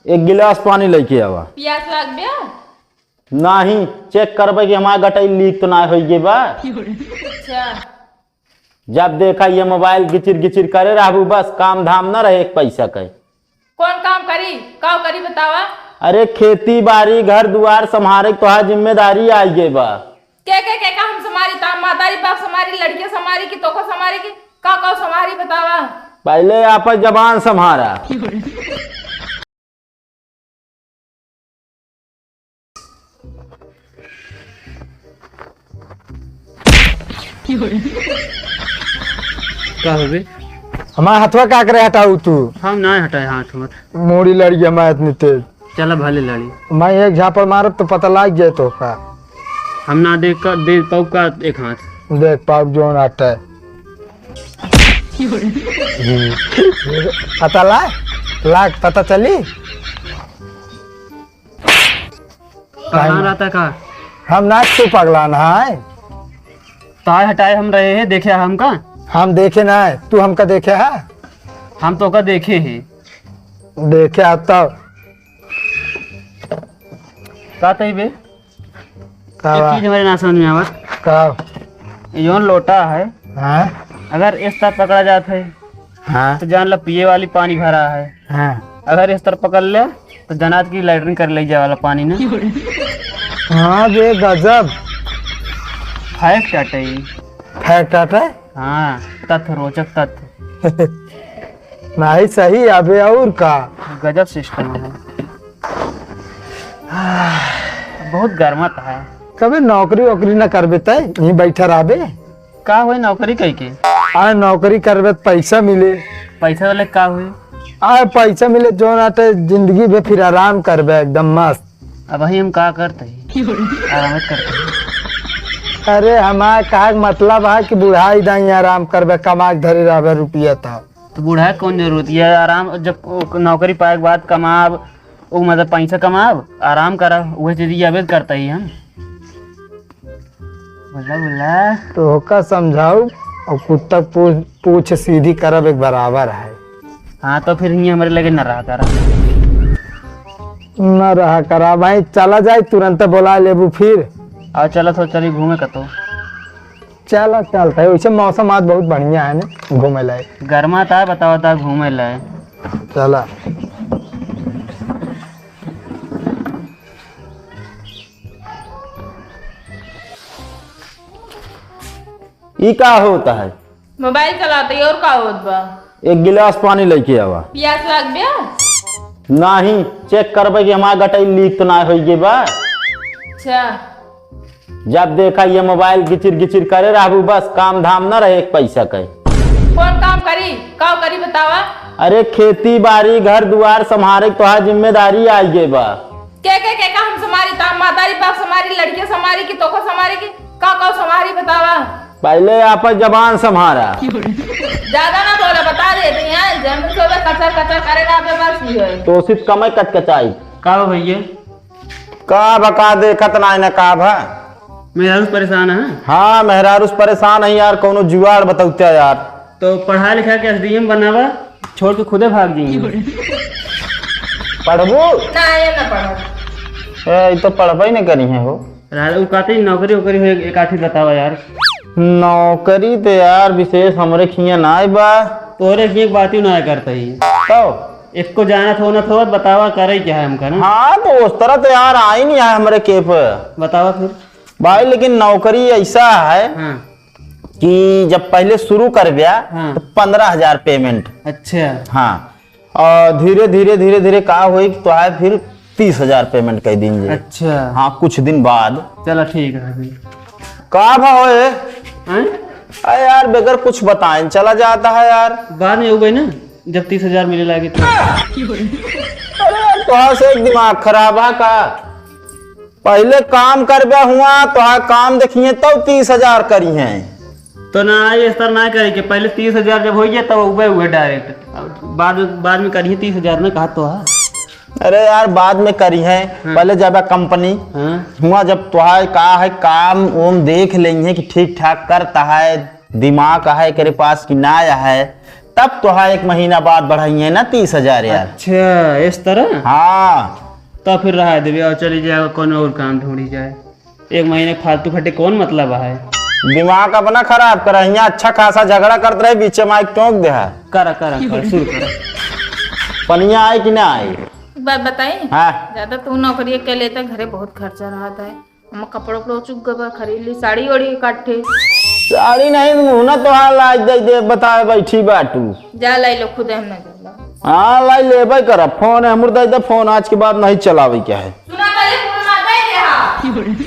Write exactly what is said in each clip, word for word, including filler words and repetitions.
एक गिलास पानी लइके आवा। पियास लाग गया? नाही, चेक करबे कि हमार गटई लीक तो ना होई गे बा। अच्छा। जब देखा ये मोबाइल गिचिर गिचिर करे रहबू, बस काम धाम ना रहे एक पैसा के। कौन काम करी, का करी बतावा? अरे खेती बारी घर दुआर संभारे के तोहार जिम्मेदारी आई गे बा। के के के का हम संभारी, ता मातारी बाप संभारी, लड़के संभारी कि तोको संभारी कि का का संभारी बतावा? पहले आपन जबान संभारा। का होबे? हमार हथवा का करे हटाऊ तू? हम ना हटाए हाथ मत। मोड़ी लड़ी हमार इतनी तेज। चला भले लड़ी। मैं एक झापड़ मारब तो पता लाग जाए तो का। हम ना देख का, दे पाऊ का एक हाथ। देख पाऊ जोन हटे। पता ला, लाग पता चली। पगलान रहता का? हम ना तू पगलान है। तार हटाए हम रहे हैं, देखे हमका? हम देखे ना है, तू हमका देखे है? हम तो का देखे हैं। देखे है तब। का तई बे? का एक बा? चीज हमारे ना समझ में आवत। का? ये जौन लोटा है, हाँ? अगर इस तरह पकड़ा जात है, हाँ? तो जान ला पिए वाली पानी भरा है। हाँ। अगर इस तरह पकड़ ले, तो जनात की लैट्रिन कर ले जाए वाला पानी ना। हाँ बे, गजब। Fact आटे ई। Fact आटे? हाँ, तथ्य, रोचक तथ्य। नाही सही अबे, और का? गजब system है। बहुत गर्मत है। कबे नौकरी वोकरी ना करबे तय, यहीं बैठा रहबे? का होई नौकरी कई के? आ नौकरी करबे त पैसा मिले। पैसा वाले का होई? आ पैसा मिले, जोन आटे जिंदगी भर फिर आराम करबे एकदम मस्त। अबही हम का करते ही? आराम करते ही। अरे हमार कहा के मतलब है कि बुढ़ाई दाई आराम करबे, कमा के धरे रहबे रुपया त। तो बुढ़ाई कौन जरूरत है? आराम जब नौकरी पाए के बाद कमाब, उ मतलब पैसा कमाब, आराम करा, उहे चीज अबे करते ही हम। बोला, बोला। तो ओका समझाऊ और कुत्ता पूछ, पूछ सीधी करब एक बराबर है। हाँ, तो फिर हियाँ हमरे लगे न रहा करा। न रहा करा भाई, चला जाए, तुरंत बोला लेबू फिर। और चला तो चली घूमे कतो। चला, चलता है। वैसे मौसम आज बहुत बढ़िया है ना घूमे लायक। गर्मा था, बतावा था घूमे लायक। चला। ई का होता है? मोबाइल चलाते ही और का होत बा? एक गिलास पानी लेके आवा। पियास लाग गया? नाही, चेक करबे कि हमार गटई लीक तो ना होई गे बा। अच्छा। जब देखा ये मोबाइल गिचिर गिचिर करे रहबू, बस काम धाम ना रहे एक पैसा के। कौन काम करी, का करी बतावा? अरे खेती बारी घर दुआर संभारे के तोहार जिम्मेदारी आई गे बा। के, के, के का हम संभारी? ता मातारी बाप संभारी, लड़के संभारी कि तोको संभारी कि का, का संभारी बतावा? पहले आपन जबान संभारा। ज्यादा ना बोला, बता दे, तो यहाँ जमीन सोबे कचर कचर करे ना पे बस ही है। तो उसी कमे कचकचाई। का बा भैया? का बा, का देखत ना है ना का बा? मेहरारू परेशान है? हाँ, मेहरारू से परेशान है यार, कौनो जुगाड़ बतौते यार। तो पढ़ा लिखा के एसडीएम बनावा, छोड़ के खुदे भाग जाएंगे। पढ़बू? ना, ये ना पढ़ब। ए, ई तो पढ़बे नहीं करी है हो। राजा, उ कहते हैं, नौकरी वोकरी हो, एक, एक आठी बतावा यार। नौकरी तो यार विशेष हमरे खिया ना बा। तोरे खिया एक बात ही ना करता ही। तो? एक को जानत हो ना तो बतावा, करे क्या है हमका ना? हाँ, तो उस तरह तो यार आई नहीं है हमरे के पे। बतावा फिर। भाई, लेकिन नौकरी ऐसा है हाँ। कि जब पहले शुरू कर गया हाँ। तो पन्द्रह हजार पेमेंट। अच्छा। हाँ, और धीरे धीरे धीरे धीरे का होई कि तोहार फिर तीस हजार पेमेंट कर देंगे। अच्छा। हाँ, कुछ दिन बाद। चला ठीक है फिर। का भा होए? हैं? अरे यार, बगैर कुछ बताए चला जाता है यार। बाद में हो गई ना, जब तीस हजार मिले लागे तो। अरे यार, तोहार से एक दिमाग खराब है का? पहले काम करबे हुआ, तोहार काम देखिए तब तीस हजार करी हैं। तो ना, ये स्तर ना करे के, पहले तीस हजार जब हो गया तब उबे हुए डायरेक्ट। अब बाद, बाद में करिए तीस हजार ना, कहा तो है। अरे यार, बाद में करी है, हाँ। पहले जाबे कंपनी। हाँ। हुआ जब तोहार का है काम ओम देख लेंगे कि ठीक ठाक करता है, दिमाग है एकरे पास कि ना है, तब तोहा एक महीना बाद बढ़ाई है ना तीस हजार यार। अच्छा, इस तरह? हाँ। तो फिर रहा देबे और चली जाए, कौन और काम ढूंढी जाए। एक महीने फालतू खटे कौन मतलब है? दिमाग अपना खराब कर, यहाँ अच्छा खासा झगड़ा करत रहे, बीच में माइक टोक दे है। करा, करा, करा, शुरू करा। पनिया आई कि ना आई? बात बताई? हाँ। ज्यादा तू नौकरी के लेते, घरे बहुत खर्चा रहता है। हम कपड़ा उपड़ा चुक गबा, खरीद ली साड़ी ओड़ी काटे। साड़ी नहीं, मुँह ना तोहार लाज दे दे, बताए बैठी बाटू। जा लाई लो खुदे, हम ना जाला। हाँ, लाई लेबे करब। फोन है, हमर दे दे फोन, आज के बाद नहीं चलावे के है। सुना पहले फोन मार दे दे, हाँ।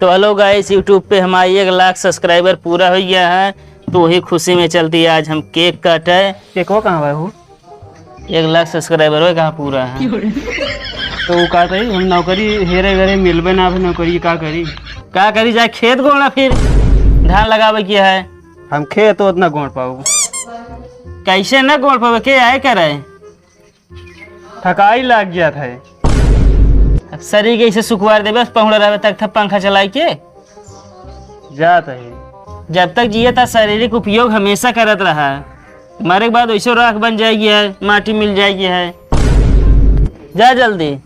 तो हेलो गाइस, YouTube पे हमारी एक लाख सब्सक्राइबर पूरा हो गया है, तो वही खुशी में चलती आज हम केक काटे। केकवा कहाँ बा हो? एक लाख सब्सक्राइबर हो कहाँ पूरा है? तो वो का करी, हम नौकरी हेरे गरे मिलबे ना, अभी नौकरी का करी? का करी, जाए खेत गोड़ा फिर, धान लगावे के है। हम खेत उतना गोड़ पाऊ? कैसे ना गोड़ पावे, के आए करे? थकाई लाग गया था। अब शरीर के ऐसे सुकुवार देबे, बस पहुड़ा रहबे तक था पंखा चलाई के। जात है। जब तक जिए था शारीरिक उपयोग हमेशा करत रहा, मरे के बाद वैसे राख बन जाएगी है, माटी मिल जाएगी है। जा जल्दी।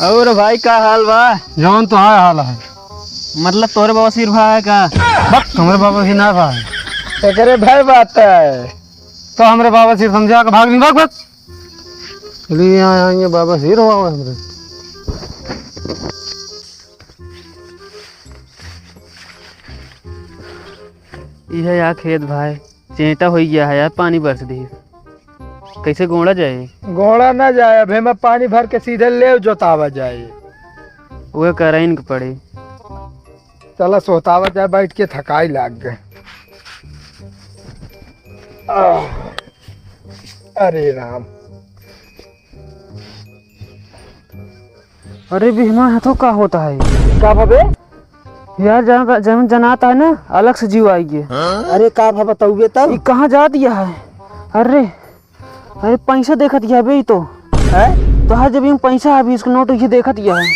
और भाई, का हाल बा? जौन तोहार हाल है। मतलब, तोरे बवासीर भा है का? बक, हमरे बवासीर ना भा है। एकरे भाई बात है। तो हमरे बवासीर समझा के भाग नहीं, भाग, भाग। चलिए, यहाँ आएंगे, बवासीर हुआ हुआ हमरे। इहे या खेत भाई। चेंटा होइ गया है यार, पानी बरस दी। कैसे गोड़ा जाए? गोड़ा ना जाए, अबे में पानी भर के सीधे लेव जोतावा जाए। उहे करइन के पड़ी। चला सोतावा जाए, बैठ के थकाई लाग गए। आह, अरे राम। अरे बिहमा, हाथों का होता है? का भवे? यार, जन-, जन-, जनाता है ना, अलग से जीव आई गए। अरे का भा बताउबे तब? ई कहाँ जात गया है? अरे, अरे पैसा देखत गया बे ई तो। हैं? तोहार जेब में पैसा है, बीस के नोट, ये देखत गया है।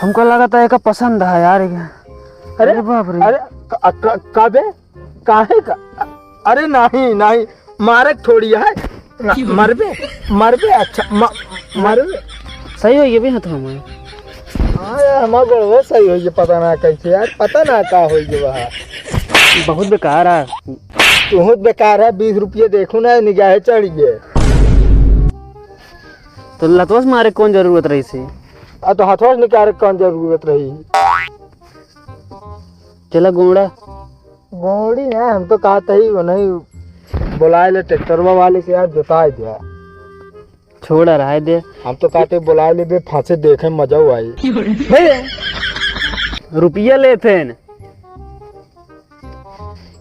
हमका लगता है एका पसंद है यार। अरे, अरे बाप रे। अरे, का, का, का बे? काहे का? अरे नहीं, नहीं, मारक थोड़ी है। ना, मरबे, मरबे, अच्छा, म-, मरबे। सही होइ गए भी हथवा में। हाँ यार, हमार गोड़वा सही होइ गए, पता ना कैसे यार, पता ना का होइ गए वहाँ। बहुत बेकार है। बहुत बेकार है, बीस रुपये देखो ना, निगाहे चढ़ गए। तो लतवा से मारे कौन जरूरत रही से? आ तो हथवा से निकाले कौन जरूरत रही? चला गोड़ा। गोड़ी ना, हम तो कहत ही वो नहीं, बोलाए ले ट्रैक्टरवा वाले के यार, जोताए दिया। छोड़ा, रहे दे। हम तो कहते बोलाए ले बे, फांसे देखे मजा आई। भैया, रुपया लेते हैं।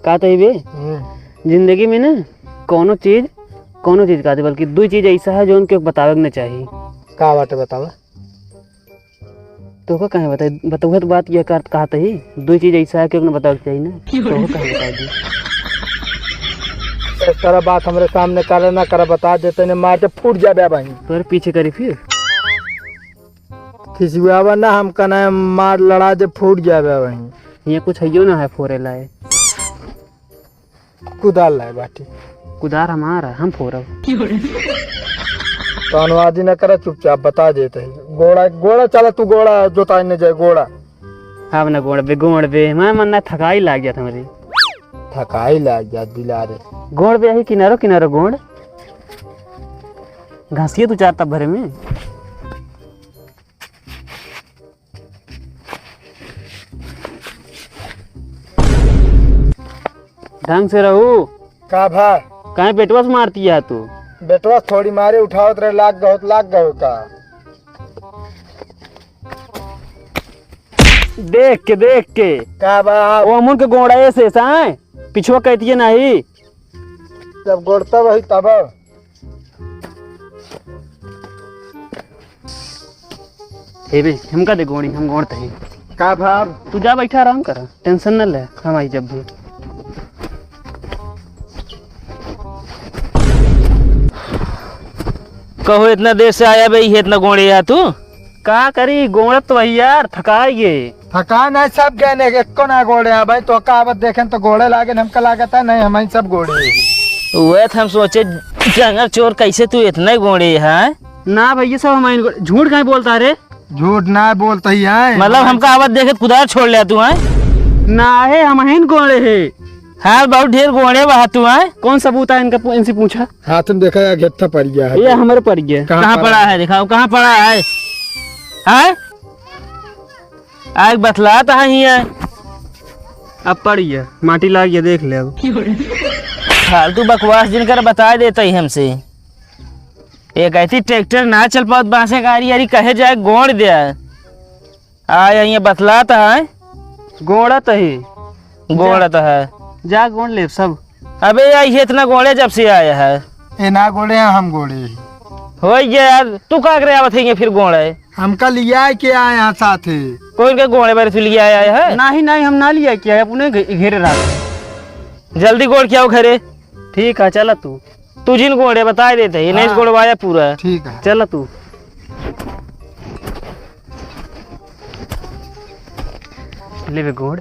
कहते ही बे, हम्म। जिंदगी में ना कौनो चीज, कौनो चीज कहते, बल्कि दो चीज ऐसा है जो उनके बतावे के ना चाहिए। का बात है बतावा? तोहका काहे बताई? बतउहे तो बात यह कर, कहत ही, दो चीज ऐसा है कि ओकने बतावे के चाही ना। तोहका काहे बताई दी? इस तरह बात हमरे सामने करे ना करे, बता देते ने मार के फूट जाबे भाई। तोरे पीछे करी फिर। खिसुआवा ना, हम कना मार लड़ा दे, फूट जाबे भाई। ये कुछ हइयो ना है फोरे लाए। कुदाल लाए बाटी। कुदार हमारा, हम फोरब। तो अनुवादी न करा, चुपचाप बता देते हैं। गोड़ा, गोड़ा चला तू, गोड़ा जोताई न जाए, गोड़ा। अब ना गोड़ बे, गोड़ बे, मैं मन ना थकाई लाग जात हमरे। थकाई लाग जात बिलारे। गोड़ बे यही किनारो, किनारो गोड़। घासिए तू चार तब भरे में। ढंग से रहू। का भा? काहे बेटवा से मारती है तू? बेटवा थोड़ी मारे उठावत रहे, लाग गहो त लाग गहो का? देख के, देख के। का बा? ओ अमुन के गोड़ा ऐसे, ऐसा है? पिछुआ कहती है नहीं। जब गोड़ता वही तब। हे बे, हमका दे गोड़ी, हम गोड़ते हैं। का भाव? तू जा बैठा, आराम कर, tension न ले, हम आई जब भी। कहो, इतना देर से आया बे, ये इतना गोड़े आ तू? का करी, गोड़त तो वही यार, थकाई गए। थकान है सब गए ने, एको ना गोड़े है भाई, तो का आवत देखेन तो गोड़े लागे, हमका लागत है नहीं, हम सब गोड़े है। वह तो हम सोचे, डंगर चोर, कैसे तू इतना गोड़े है? ना भैया, सब हम गोड़े। झूठ काहे बोलता रे? झूठ ना बोलता ही है। मतलब हमका आवत देखे कुदार छोड़ ले तू है? ना है, हम हैं गोड़े है। हाँ, बहुत ढेर गोड़े बा तू है। कौन सबूत है इनका पू-, इनसे पूछा? हाथ में देखा यार, घेट्ठा पड़ गया है। ये हमारे पड़ गया। कहाँ कहाँ पड़ा पड़ा है? है? दिखाओ, कहाँ पड़ा है? हैं? आग बतलात है हियाँ। अब पड़ गया, माटी लाग गया, देख ले अब। फालतू बकवास जिन कर बताए देता ही हमसे। ये कहती ट्रैक्टर ना चल पावत, बांसे गाड़ी यारी कहे जाए गोड़ दे। आ, ये बतलात है। गोड़त है। गोड़त है। जा गोड़ ले सब। अबे यार, ये इतना गोड़े जब से आया है। ए ना गोड़े हैं, हम गोड़े। हो गया यार, तू का करे आवत है ये फिर गोड़े? हमका लिया के आए हैं साथे। कोई के गोड़े बारे तू लिया आया है? नहीं, नहीं, हम ना लिया के आए, अपने घे-, घेरे रहा। जल्दी गोड़ के आओ घरे। ठीक है, चला तू। तू जिन गोड़े बताए देते ही, नहीं हाँ। गोड़वाया पूरा। ठीक है। चला तू। लेबे गोड़।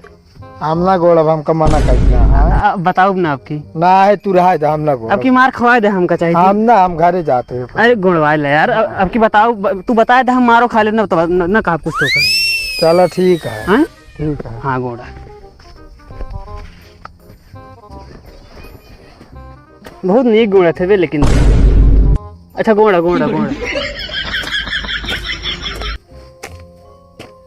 हम ना गोड़, अब हमका मना कर दिया। हाँ। आ, बताओ ना आपकी। ना है, तू रहा दे, हम ना गोड़। अब की मार खवाए दे, हमका चाहिए। हम ना, हम घरे जाते हैं। अरे गोड़वाए ले यार, अब, अब की बताओ, ब-, तू बताए दे, हम मारो खा ले ना, तो न, न कहा कुछ तो का। चलो ठीक है। हाँ? ठीक है। हाँ, गोड़ा। बहुत नीक गोड़ा थे बे, लेकिन अच्छा, गोड़ा, गोड़ा, गोड़ा।